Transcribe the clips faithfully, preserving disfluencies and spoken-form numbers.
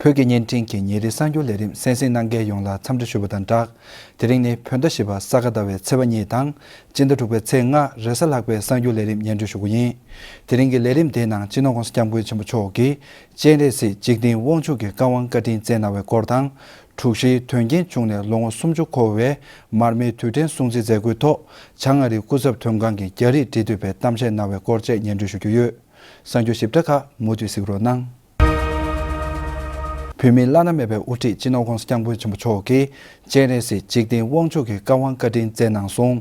བོད་ཀྱི་བརྙན་འཕྲིན་གྱི་ཉིན་རེའི་གསར་འགྱུར་ལས་རིམ་གསན་གཟིགས་གནང་མཁན་ཡོངས་ལ་འཚམས་འདྲི་ཞུ་བ་དང་སྦྲགས། དེ་རིང་ནི་བོད་ཟླ་བཞི་པ་ས་ག་ཟླ་བའི་ཚེས་པ་གཉིས་དང་། སྤྱི་ཟླ་དྲུག་པའི་ཚེས་ལྔ་རེས་གཟའ་ལྷག་པའི་གསར་འགྱུར་ལས་རིམ་སྙན་སྒྲོན་ཞུ་རྒྱུ་ཡིན། དེ་རིང་གི་ལས་རིམ་དེའི་ནང་སྤྱི་ནོར་༸གོང་ས་༸སྐྱབས་མགོན་ཆེན་པོ་མཆོག་གིས་སྤྱན་རས་གཟིགས་འཇིག་རྟེན་དབང་ཕྱུག་གི་བཀའ་དབང་བཀའ་དྲིན་བསྩལ་གནང་བའི་སྐོར་དང་། དྲུག་བཞིའི་དོན་རྐྱེན་བྱུང་ནས་ལོ་ངོ་སུམ་ཅུ་འཁོར་བའི་མར་མེའི་དུས་དྲན་སྲུང་བརྩིའི་མཛད་སྒོའི་ཐོག་བྱང་ཨ་རིའི་སྐུ་ཚབ་དོན་ཁང་གི་རྒྱ་རིགས་འབྲེལ་མཐུད་པས་གཏམ་བཤད་གནང་བའི་སྐོར་བཅས་སྙན་སྒྲོན་ཞུ་རྒྱུ་ཡོད། གསར་འགྱུར་ཞིབ་ཕྲ་ཁག་མུ་མཐུད་གཟིགས་རོགས་གནང་། བོད་མིའི་བླ་ན་མེད་པའི་དབུ་ཁྲིད་སྤྱི་ནོར་༸གོང་ས་༸སྐྱབས་མགོན་ཆེན་པོ་མཆོག་གིས་སྤྱན་རས་གཟིགས་འཇིག་རྟེན་དབང་ཕྱུག་གི་བཀའ་དབང་བཀའ་དྲིན་བསྩལ་གནང་སོང་།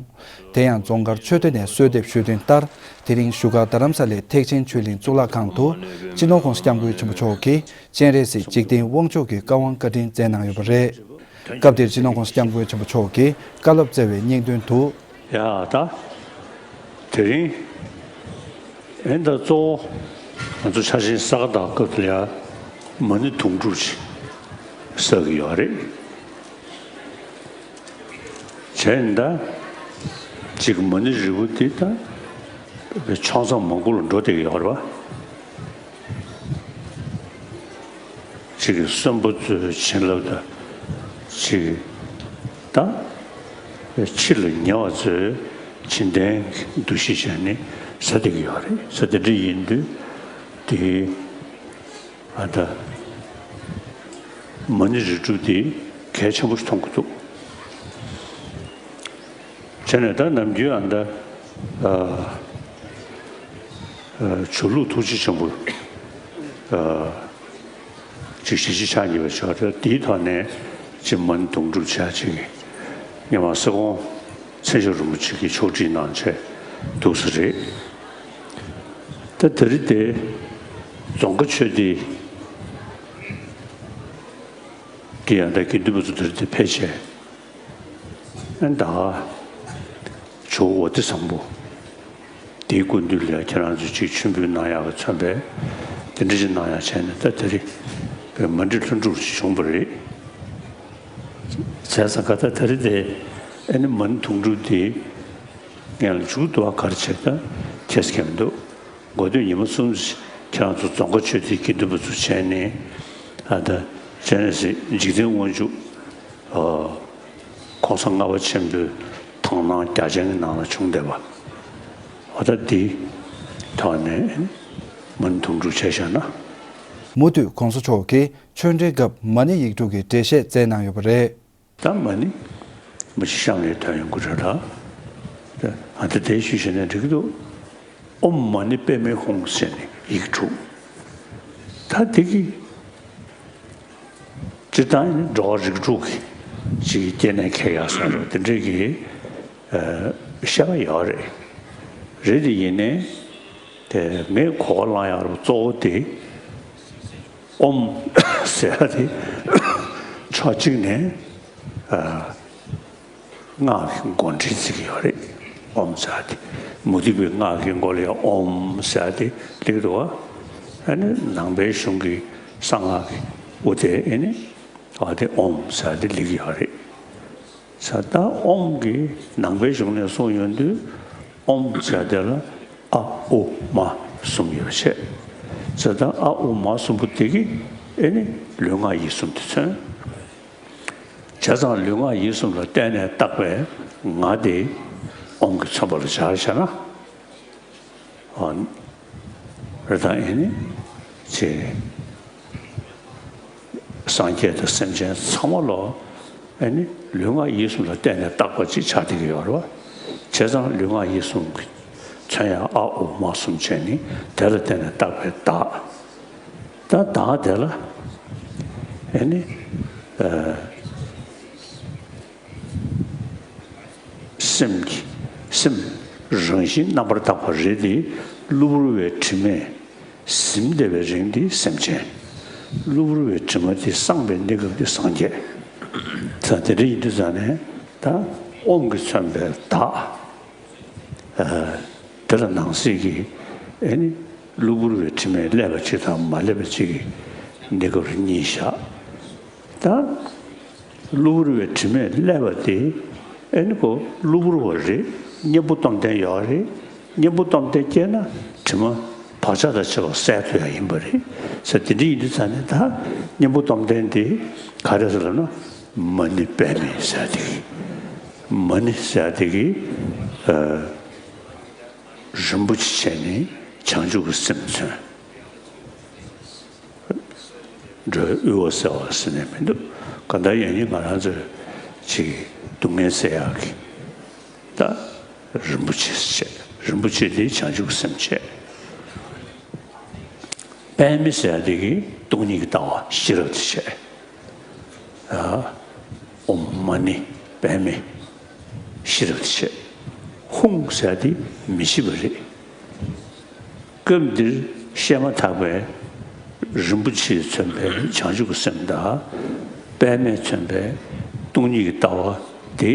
དེ་ཡང་རྫོང་དཀར་ཆོས་སྡེ་ནས་གསོལ་འདེབས་ཞུས་དོན་ལྟར། དེ་རིང་བཞུགས་སྒར་རྡ་རམ་ས་ལའི་ཐེག་ཆེན་ཆོས་གླིང་གཙུག་ལག་ཁང་དུ་སྤྱི་ནོར་༸གོང་ས་༸སྐྱབས་མགོན་ཆེན་པོ་མཆོག་གིས་སྤྱན་རས་གཟིགས་འཇིག་རྟེན་དབང་ཕྱུག་གི་བཀའ་དབང་བཀའ་དྲིན་བསྩལ་གནང་ཡོད་པ་རེད། སྐབས་དེར་སྤྱི་ནོར་༸གོང་ས་༸སྐྱབས་མགོན་ཆེན་པོ་མཆོག་གིས་བཀའ་སློབ་སྩལ་བའི་སྙིང་དོན་དུ། ཡ་ད། དེ་རིང་། ཨེ་ད་གཙོ་བོ་ང་ཚོ་འཆར་ཅན་ས་ག་ཟླ་སྐབས་དེ་ལ་ཡ་མ་ཎི་དུང་སྒྲུབ་ཅིག་བསགས་ཀྱི་ཡོད་རེད། བྱས་ན་ད་ཅིག་མ་ཎི་རིལ་བུ་འདི་ད་ཕྱོགས་མཚམས་མང་པོ་ལ་འགྲོ་བསྡད་ཀྱི་ཡོད་རེད་པ། གཅིག་གིས་གསོན་པོ་ཚོའི་བྱིན་རླབས་དང་། གཅིག་གིས་ད་ཕྱི་ལ་ཉེ་བ་ཚོའི་བྱིན་ལྡན་གྱི་འདུ་ཤེས་བྱས་ནས་ཟ་བསྡད་ཀྱི་ཡོད་རེད། ཟ་བསྡད་འདྲ་ཡིན་དུས་དེ་ཨ་ད་མ་ཎི་རིལ་སྒྲུབ་དེ་གལ་ཆེན་པོ་ཞིག་མཐོང་གི་འདུག་བྱས་ནས་ད་ནམ་རྒྱུན་ཨ་ད་ཨ་ཨ་ཆོས་ལུགས་ཐུགས་རྗེ་ཆེན་པོ་ཨ་ཅིག་གཞིས་བྱེས་ཕྱག་གཉིས་པའི་ཆོས་རེད། དེའི་ཐོག་ནས་ཅིག་མ་ཎི་དུང་སྒྲུབ་བྱ་ཅིག་སྔོན་མ་སྲིད་སྐྱོང་མཚན་བྱོན་རིན་པོ་ཆེ་གིས་ཕྱོགས་སྒྲིག་གནང་བྱས་འདུག་ས་རེད། ད་དེ་རིང་དེ་རྫོང་དཀར་ཆོས་སྡེ་གི་ཡང་ད་དགེ་འདུན་པ་ཚོ་དེ་རིང་དེ་ཕེབས་བྱས། ཨ་ད་ཇོ་བོ་དྷི་སམ་བྷོ་དེའི་སྐུ་མདུན་ལ་ཁྱེད་རང་ཚོས་ཅིག་མཆོད་འབུལ་གནང་ཡག་གི་མཚོན་པའི་དེ་འདྲ་ཅིག་གནང་ཡག་བྱས་ནས་ད་དེ་རིང་བོད་མ་འདྲི་ལྷུན་གྲུབ་ཅིག་བྱུང་བ་རེད། བྱས་ཙང་ཁ་ད་དེ་རིང་དེ་ཨ་ནི་མ་ཎི་དུང་སྒྲུབ་དེ་ངས་ལ་མཇུག་བསྡུ་བ་ག་རེ་བྱེད་ཀྱང་ཁྱད་མི་འདུག་འགོ་སྟོད་ཉི་མ་གསུམ་ཁྱེད་རང་ཚོ་རྫོང་དཀར་ཆོས་སྡེའི་དགེ་འདུན་པ་ཚོ་བྱས་ནས་ཨ་ད་སྤྱན་རས་གཟིགས་འཇིག་རྟེན་དབང་ཕྱུག་ཨ་གོང་ས་ལྔ་པ་ཆེན་པོའི་དག་སྣང་རྒྱ་ཅན་གྱི་ནང་ལ་བྱུང་བསྡད་པ། འོ་ད་འདི་ཐོག་ནས་མ་ཎི་དུང་སྒྲུབ་བྱས་བཞག་ན། མུ་མཐུད་༸གོང་ས་མཆོག་གིས་ཆོས་འབྲེལ་སྐབས་མ་ཎི་ཡིག་དྲུག་གི་འགྲེལ་བཤད་བསྩལ་གནང་ཡོད་པ་རེད། ད་མ་ཎི་མ་གཅིག་གཤམ་ལས་ཐོན་ཡོང་གི་རེད་ལ། ད་ཨ་ད་དེ་ཞུས་བྱས་ན་འགྲིག་གི་འདུག་ཨོཾ་མ་ཎི་པདྨེ་ཧཱུྃ་ཟེར་ནས་ཡིག་དྲུག་ད་དེ་གི་སྤྱིར་བཏང་ནི་འགྲོ་བ་རིགས་དྲུག་གི་ཅིག་སྐྱེ་གནས་ཁེགས་ཡག་སོགས་རེད། དེ་འདྲའི་གི་ཨ་བཤད་པ་ཡོད་རེད། རེད་དེ་ཡིན་ནའི་དེ་ངས་གོ་བ་བླངས་ཡག་རུ་གཙོ་བོ་དེ་ཨོཾ་ཟེར་ཡག་དེ་ཕྱོགས་གཅིག་ནས་ཨ་སྔགས་ཀྱི་མགོ་འདྲེན་བྱེད་ཀྱི་ཡོད་རེད། ཨོཾ་ཟེར་ཡག་དེ་མུ་སྟེགས་པའི་སྔགས་ཀྱི་མགོ་ལ་ཡང་ཨོཾ་ཟེར་ཡག་དེ་སླེབས་འདུག་བ། ཨ་ནི་ནང་པའི་གཞུང་གི་གསང་སྔགས་ཀྱི་དབུ་དེ་ཨ་ནི་ཨ་དེ་ཨོཾ་ཟེར་ཡག་དེ་སླེབས་ཀྱི་ཡོད་རེད། ས་ད་ཨོཾ་གྱི་ནང་པའི་གཞུང་ནས་གསུངས་ཡོང་དུས་ཨོཾ་ཟེར་དེ་ལ་ཨ་ཨུ་མ་གསུམ་ཡོད་པ་བྱས། ས་ད་ཨ་ཨུ་མ་གསུམ་པོ་དེ་གིས་ཨེ་ནི་ལུས་ངག་ཡིད་གསུམ་དེ་མཚོན། བྱས་ཙང་ལུས་ངག་ཡིད་གསུམ་ལ་བརྟེན་ནས་བཏགས་པའི་ངག་དེ་ཨོཾ་གྱིས་མཚོན་པ་ལ་སྦྱར་བྱས་ན། རེད་ད་ཨེ་ནི་ཅེས། སངས་རྒྱས་དང་སེམས་ཅན་ཚང་མ་ལོ་ཨེ་ནི་ལུས་ངག་ཡིད་གསུམ་ལ་བརྟེན་ནས་བཏགས་པ་ཅིག་ཆགས་བསྡད་ཀྱི་ཡོད་རེད་བ། བྱས་ཙང་ལུས་ངག་ཡིད་གསུམ་གྱི་མཚོན་ཡང་ཨ་ཨུ་མ་གསུམ་བྱས་ནི་དེ་ལ་བརྟེན་ནས་བཏགས་པའི་བདག་ད་བདག་དེ་ལ་ཨེ་ནི་ཨ། སེམས་ཀྱི་སེམས་རང་བཞིན་རྣམ་པར་དག་པ་རེད་དེ། གློ་བུར་བའི་དྲི་མས་ཟིན་བསྡད་པའི་རིགས་འདི་སེམས་ཅན། གློ་བུར་བའི་དྲི་མ་དེ་སངས་པའི་གནས་སྐབས་དེ་སངས་རྒྱས། ད་དེ་འདྲ་ཡིན་དུས་ཙང་ནས་ད་ཨོཾ་གྱིས་མཚོན་པའི་བདག་དེ་ལ་ནང་གསེས་ཀྱི་ཨེ་ནི་གློ་བུར་བའི་དྲི་མས་བསླད་པ་གཅིག་དང་མ་བསླད་པ་གཅིག་གི་གནས་སྐབས་རེ་གཉིས་བཞག་ད། གློ་བུར་བའི་དྲི་མས་བསླད་པ་དེ་ཨེ་ནི་ཁོ་གློ་བུར་བ་རེད། གཉེན་པོ་སྟོབས་ལྡན་ཡོད་རེད། གཉེན་པོ་སྟོབས་ལྡན་སྐྱེས་ན་དྲི་མ་ བག་ཆགས་དང་བཅས་པ་བསལ་ཐུབ་ཡ་ཡིན་པ་རེད་ཟེར། དེ་འདྲ་ཡིན་དུས་ཙང་ནས་ད་གཉེན་པོ་སྟོབས་ལྡན་དེ་ག་རེ་ཟེར་ལབ་ན། མ་ཎི་པདྨེ་ཟེར་དེ་གི། མ་ཎི་ཟེར་དེ་གི། ཨ། རིན་པོ་ཆེ་བྱས་ནས་བྱང་ཆུབ་ཀྱི་སེམས་མཚོན། འགྲོ་བའི་དབུལ་བ་སེལ་བ་ཟེར་ནས་མི་འདུག་གང་ལྟར་ཡང་སྙིང་ང་རང་ཚོའི་ཅིག་སྡུག་བསྔལ་སེལ་ཡག་གི་ད་རིན་པོ་ཆེ་བྱས། རིན་པོ་ཆེ་དེ་བྱང་ཆུབ་སེམས་བྱས། པདྨེ་ཟེར་དེ་གི་སྟོང་ཉིད་ཀྱི་ལྟ་བ་ཤེས་རབ་དེ་བྱས། ཨོཾ་མ་ཎི་པདྨེ་ཤེས་རབ་དེ་བྱས། ཧཱུྃ་ཟེར་དེ་མི་ཤེས་པ་རེད། སྐབས་འདིར་བཤད་མ་ཐག་པའི་རིན་པོ་ཆེས་མཚོན་པའི་བྱང་ཆུབ་ཀྱི་སེམས་དང་། པདྨས་མཚོན་པའི་སྟོང་ཉིད་ཀྱི་ལྟ་བ་དེ་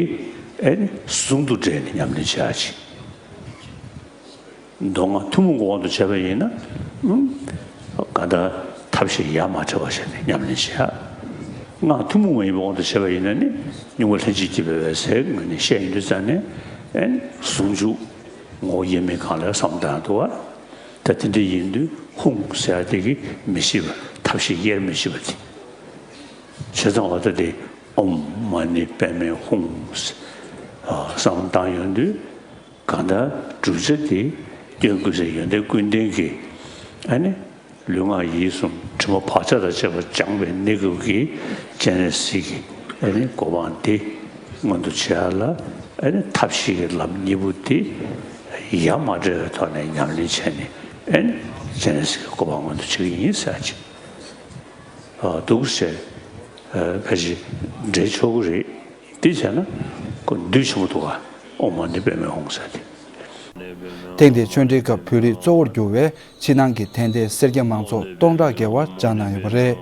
ཨེ་ནི་ཟུང་དུ་འབྲེལ་ནས་ཉམས་ལེན་བྱ་ཞིང་། མདོ་སྔགས་ཐུན་མོང་གི་དབང་དུ་བྱས་པ་ཡིན་ན། ཨུམ། ག་ད་ཐབས་ཤེས་ཡ་མ་བྲལ་བ་བྱས་ནས་ཉམས་ལེན་བྱ། སྔགས་ཐུན་མོང་མ་ཡིན་པའི་དབང་དུ་བྱས་པ་ཡིན་ན་ནི་སྙོམས་པར་ལྷན་ཅིག་སྐྱེས་པའི་འོད་གསལ་ངོས་ནས་བཤད་ཡོང་དུས་ཙང་ནས་ཨེ་ནི་ཟུང་འཇུག་ངོ་བོ་དབྱེར་མེད་གང་ལ་བསམ་བཏང་འདུག་བ། ད་དེ་འདྲ་ཡིན་དུས་ཧཱུྃ་ཟེར་དེ་གི་མི་ཤེས་པ། ཐབས་ཤེས་དབྱེར་མི་ཤེས་པ་དེ། བྱས་ཙང་བ་ད་དེ་ཨོཾ་མ་ཎི་པདྨེ་ཧཱུྃ་བསམ་བཏང་ཡོང་དུས། གང་ལྟར་བསྒྲུབ་བྱ་དེ་སྐྱོན་ཀུན་ཟད་ཡོན་ཏན་ཀུན་ལྡན་གྱི་ཨ་ནི་ལུས་ངག་ཡིད་གསུམ་དྲི་མ་བག་ཆགས་དང་བཅས་པ་སྦྱངས་པའི་གནས་སྐབས་ཀྱི་སྤྱན་རས་གཟིགས་ཀྱི་ཨ་ནི་གོ་འཕང་དེ་མངོན་དུ་བྱེད་ཡ་ལ་ཨ་ནི་ཐབས་ཤེས་ཀྱི་ལམ་གཉིས་པོ་དེ་ཡ་མ་བྲལ་བའི་ཐོག་ནས་ཉམས་ལེན་བྱས་ནས་ཨ་ནི་སྤྱན་རས་གཟིགས་ཀྱི་གོ་འཕང་མངོན་དུ་བྱེད་ཀྱི་ཡིན་ཟེར་ཅིག་འདུག་ཟེར། ཕལ་ཆེར་འགྲེལ་ཆོག་གི་རེད། དེ་བྱས་ན་ཁོ་འདུས་ཆེན་པོ་འདུག་ག་ཨོཾ་མ་ཎི་པདྨེ་ཧཱུྃ་ཟེར་དེ། ཐེངས་འདིའི་ཆོས་འབྲེལ་སྐབས་བོད་རིགས་གཙོ་བོར་གྱུར་བའི་ཕྱི་ནང་གི་དད་ལྡན་སེར་སྐྱ་མང་ཚོགས་སྟོང་ཕྲག་བརྒལ་བ་བཅར་གནང་ཡོད་པ་རེད།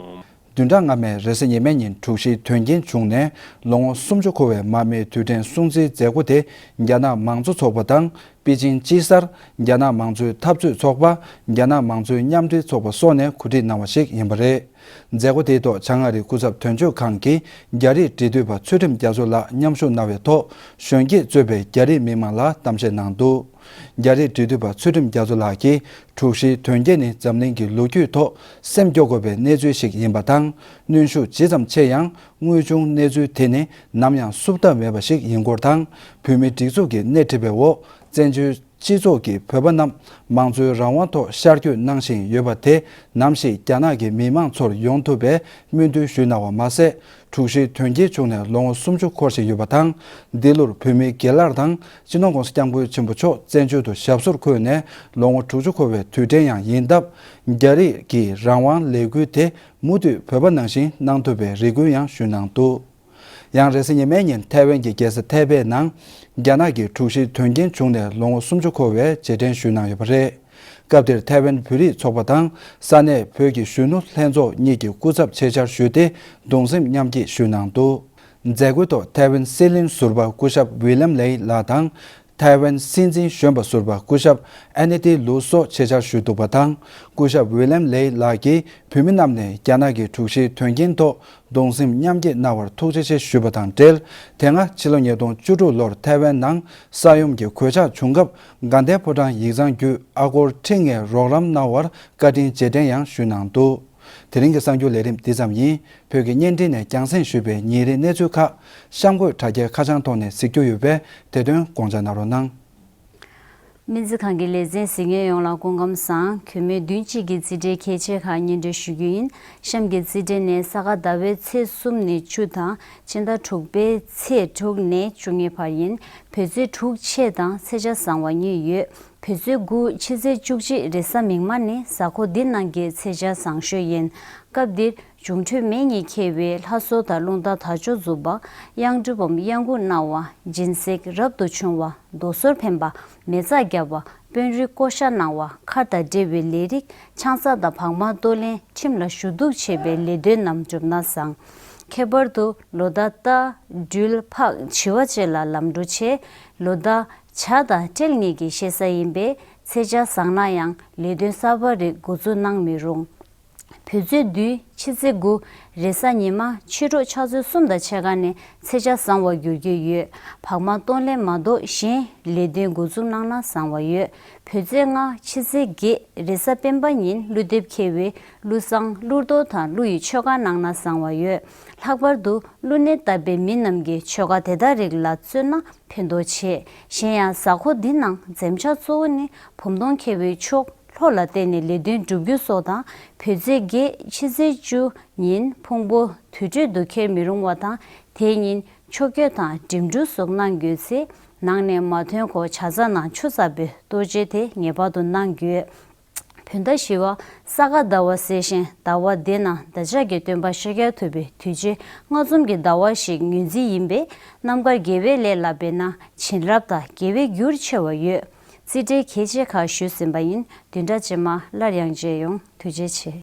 བདུན་ཕྲག་སྔ་མའི་རེས་གཟའ་ཉི་མའི་ཉིན་དྲུག་བཞིའི་དོན་རྐྱེན་བྱུང་ནས་ལོ་ངོ་སུམ་ཅུ་འཁོར་བའི་མར་མེའི་དུས་དྲན་སྲུང་བརྩིའི་མཛད་སྒོ་དེ་རྒྱ་ནག་མང་གཙོ་ཚོགས་པ་དང་། པེ་ཅིང་དཔྱིད་གསར། རྒྱ་ནག་མང་གཙོའི་འཐབ་རྩོད་ཚོགས་པ། རྒྱ་ནག་མང་གཙོའི་མཉམ་འབྲེལ་ཚོགས་པ་སོགས་ནས་གོ་སྒྲིག་གནང་བ་ཞིག་ཡིན་པ་རེད། མཛད་སྒོ་དེའི་ཐོག་བྱང་ཨ་རིའི་སྐུ་ཚབ་དོན་གཅོད་ཁང་གི་རྒྱ་རིགས་འབྲེལ་མཐུད་པ་ཚུལ་ཁྲིམས་རྒྱ་མཚོ་ལགས་མཉམ་ཞུགས་གནང་བའི་ཐོག་གཞོན་སྐྱེས་གཙོས་པའི་རྒྱ་རིགས་མི་མང་ལ་གཏམ་བཤད་གནང་འདུག་རྒྱ་རིགས་འབྲེལ་མཐུད་པ་ཚུལ་ཁྲིམས་རྒྱ་མཚོ་ལགས་ཀྱིས་དྲུག་བཞིའི་དོན་རྐྱེན་ནི་འཛམ་གླིང་གི་ལོ་རྒྱུས་ཐོག་སེམས་སྐྱོ་དགོས་པའི་གནས་ཚུལ་ཞིག་ཡིན་པ་དང་། གནོན་ཤུགས་ཇི་ཙམ་ཆེ་ཡང་། དངོས་བྱུང་གནས་ཚུལ་དེ་ནི་ནམ་ཡང་བསུབ་ཐབས་མེད་པ་ཞིག་ཡིན་སྐོར་དང་། བོད་མིའི་སྒྲིག་འཛུགས་ཀྱི་སྣེ་ཁྲིད་པའི་འོག་བཙན་བྱོལ་སྤྱི་ཚོགས་ཀྱི་བོད་པ་རྣམས་མང་གཙོའི་རང་དབང་ཐོག་ཤར་བསྐྱོད་གནང་བཞིན་ཡོད་པ་དེ་ནམ་ཞིག་རྒྱ་ནག་གི་མི་མང་ཚོར་ཡོང་ཐུབ་པའི་སྨོན་འདུན་ཞུས་གནང་བ་མ་ཟད། དྲུག་བཞིའི་དོན་རྐྱེན་བྱུང་ནས་ལོ་ངོ་སུམ་ཅུ་འཁོར་བཞིན་ཡོད་པ་དང་། འདི་ལོར་བོད་མིའི་དགེ་ལགས་དང་སྤྱི་ནོར་༸གོང་ས་༸སྐྱབས་མགོན་ཆེན་པོ་མཆོག་བཙན་བྱོལ་དུ་ཞབས་སོར་འཁོད་ནས་ལོ་ངོ་དྲུག་ཅུ་འཁོར་བའི་དུས་དྲན་ཡང་ཡིན་སྟབས། རྒྱ་རིགས་ཀྱི་རང་དབང་ལས་འགུལ་དེ་མུ་མཐུད་བོད་པ་ནང་བཞིན་གནང་ཐུབ་པའི་རེ་སྐུལ་ཡང་ཞུས་གནང་འདུག་ཡང་རེས་གཟའ་ཉི་མའི་ཉིན་ཐའེ་ཝན་གྱི་རྒྱལ་ས་ཐའེ་པེ་ནང་རྒྱ་ནག་གི་དྲུག་བཞིའི་དོན་རྐྱེན་བྱུང་ནས་ལོ་ངོ་སུམ་ཅུ་འཁོར་བའི་རྗེས་དྲན་ཞུས་གནང་ཡོད་པ་རེད། སྐབས་དེར་ཐའེ་ཝན་བོད་རིགས་ཚོགས་པ་དང་ས་གནས་བོད་ཀྱི་གཞོན་ནུ་ལྷན་ཚོགས་གཉིས་ཀྱི་སྐུ་ཚབ་ཆེད་བཅར་ཞུས་ཏེ་གདུང་སེམས་མཉམ་སྐྱེད་ཞུས་གནང་འདུག་མཛད་སྒོའི་ཐོག་ཐའེ་ཝན་སྲིད་བློན་ཟུར་པ་སྐུ་ཞབས་ཝི་ལམ་ལེ་ལགས་དང་། ཐའེ་ཝན་སྲིད་འཛིན་གཞོན་པ་ཟུར་པ་སྐུ་ཞབས་ཨན་ནི་ཏི་ལུའུ་སོགས་ཆེད་བཅར་ཞུས་འདུག་པ་དང་། སྐུ་ཞབས་ཝི་ལམ་ལེ་ལགས་ཀྱིས་བོད་མི་རྣམས་ནས་རྒྱ་ནག་གི་དྲུག་བཞིའི་དོན་རྐྱེན་ཐོག་གདུང་སེམས་མཉམ་སྐྱེད་གནང་བར་ཐུགས་རྗེ་ཆེ་ཞུས་པ་དང་འབྲེལ། དེ་སྔ་ཕྱི་ལོ་ཉིས་སྟོང་བཅུ་དྲུག་ལོར་ཐའེ་ཝན་ནང་ས་ཡོམ་གྱི་གོད་ཆག་བྱུང་སྐབས་དགའ་ལྡན་ཕོ་བྲང་ཡིག་ཚང་བརྒྱུད་ཨ་སྒོར་ཁྲི་ལྔའི་རོགས་རམ་གནང་བར་བཀའ་དྲིན་རྗེས་དྲན་ཡང་ཞུས་གནང་འདུག་དེ་རིང་གི་གསར་འགྱུར་ལས་རིམ་འདི་ཙམ་ཡིན། བོད་ཀྱི་བརྙན་འཕྲིན་ནས་རྒྱང་སྲིང་ཞུས་པའི་ཉིན་རེའི་གནས་ཚུལ་ཁག་གཤམ་འཁོད་དྲ་རྒྱའི་ཁ་བྱང་ཐོག་ནས་གཟིགས་རྒྱུ་ཡོད་པས་དེ་དོན་དགོངས་འཇགས་གནང་རོགས་གནང་། སྨན་རྩིས་ཁང་གི་ལས་ཚན་གཟིགས་མཁན་ཡོངས་ལ་སྐུ་ཁམས་བཟང་། གུས་མོས་བདུན་གཅིག་གི་རྩིས་འབྲས་གལ་ཆེ་ཁག་སྙན་སྒྲོན་ཞུ་རྒྱུ་ཡིན། གཤམ་གྱི་རྩིས་འབྲས་ནི་ས་ག་ཟླ་བའི་ཚེས་གསུམ་ནས་བཅུ་དང་ཕྱི་ཟླ་དྲུག་པའི་ཚེས་དྲུག་ནས་བཅུ་གཉིས་བར་ཡིན། བོད་ཚེས་དྲུག་ཆེ་དང་ཚེས་ཆ་བཟང་བ་གཉིས་ཡོད། བོད་ཚེས་དགུ་ཕྱི་ཚེས་བཅུ་གཅིག་རེས་གཟའ་མིག་དམར་ནི་གཟའ་འཁོར་འདི་ནང་གི་ཚེས་ཆ་བཟང་ཤོས་ཡིན། སྐབས་འདིར་འབྱུང་འཕྲོད་མེ་གཉིས་འཁེལ་བའི་ལྷ་གསོལ་དང་རླུང་རྟ་དར་ལྕོག་འཛུགས་པ། གཡང་གྲུལ་བུམ་གཡང་འགུགས་གནང་བ། སྦྱིན་སྲེག་རབ་ཏུ་བྱུང་བ། རྡོ་སོལ་འཕེན་པ། མེ་བཙའ་བརྒྱབ་པ། དཔོན་རིགས་བསྐོ་བཞག་གནང་བ། མཁར་དང་འབྲེལ་བའི་ལས་རིགས། ཆང་ས་དང་བག་མ་གཏོར་ལེན། ཁྲིམས་ལ་ཞུ་གཏུག་བྱེད་པའི་ལས་དོན་རྣམས་འགྲུབ་ན་བཟང་། ཁྱད་པར་དུ་ལོ་ཟླ་རྟ། སྦྲུལ། ཕག་བྱི་བ་བཅས་ལ་ལམ་འགྲོ་ཆེ། ལོ་ཟླ་བྱ་དང་སྤྲེལ་གཉིས་ཀྱི་གཤེད་ས་ཡིན་པས་ཚེས་ཆ་བཟང་ན་ཡང་ལས་དོན་གསར་པ་རིགས་འགོ་འཛུགས་གནང་མི་རུང་། བོད་ཚེས་བདུན་ཕྱི་ཚེས་དགུ་རེས་གཟའ་ཉི་མ་ཕྱི་དྲོ་ཕྱག་ཚོད་གསུམ་དང་ཕྱེད་ཀ་ནས་ཚེས་ཆ་བཟང་བར་འགྱུར་གྱི་ཡོད། བག་མ་གཏོང་ལེན་མ་གཏོགས་གཞན་ལས་དོན་འགོ་འཛུགས་གནང་ན་བཟང་བ་ཡོད། བོད་ཚེས་ལྔ་ཕྱི་ཚེས་བརྒྱད་རེས་གཟའ་སྤེན་པ་ཉིན་ཀླུ་འདེབས་འཁེལ་བས་ཀླུ་བསང་ཀླུ་གཏོར་དང་ཀླུ་ཡི་མཆོད་གར་གནང་ན་བཟང་བ་ཡོད། ལྷག་པར་དུ་ཀླུ་ནད་བཏབ་པའི་མི་རྣམས་ཀྱིས་མཆོད་གར་དེ་དག་རིགས་ལ་བརྩོན་ན་ཕན་ཐོགས་ཆེ། གཞན་ཡང་གཟའ་འཁོར་འདི་ནང་འཛེམ་བྱ་གཙོ་བོ་ནི་བུམ་གདོང་འཁེལ་བའི་ཕྱོགས་ལྷོ་ལ་བལྟས་ནས་ལས་དོན་བསྒྲུབ་རྒྱུ་སོགས་དང་། བོད་ཚེས་བརྒྱད་ཕྱི་ཚེས་བཅུ་ཉིན་ཕུང་པོ་དུར་ཁྲོད་དུ་འཁྱེར་མི་རུང་བ་དང་། དེ་ཉིན་ཕྱོགས་བསྐྱོད་དང་འགྲིམ་འགྲུལ་སོགས་གནང་དགོས་ཚེ། ནང་ནས་མ་ཐོན་གོང་ཇ་ཚ་ནང་ཆུ་ཚ་བའི་གཏོར་བཅོས་དེ་ངེས་པར་དུ་གནང་དགོས། བོད་ཟླ་བཞི་པ་ས་ག་ཟླ་བ་ཟེར་ཞིང་། ཟླ་བ་འདི་ན་བདག་ཅག་གི་སྟོན་པ་ཤཱཀྱ་ཐུབ་པའི་དུས་ཆེན་ལྔ་འཛོམས་ཀྱི་ཟླ་བ་ཞིག་ངོས་འཛིན་ཡིན་པས། རྣམ་དཀར་དགེ་བའི་ལས་ལ་འབད་ན་བྱིན་རླབས་དང་དགེ་བའི་རྒྱུར་ཆེ་བ་ཡོད། རྩིས་འབྲེལ་གལ་ཆེ་ཁག་ཞུས་ཟིན་པ་ཡིན། བདུན་ཕྲག་རྗེས་མ་སླར་ཡང་མཇལ་ཡོང་། ཐུགས་རྗེ་ཆེ།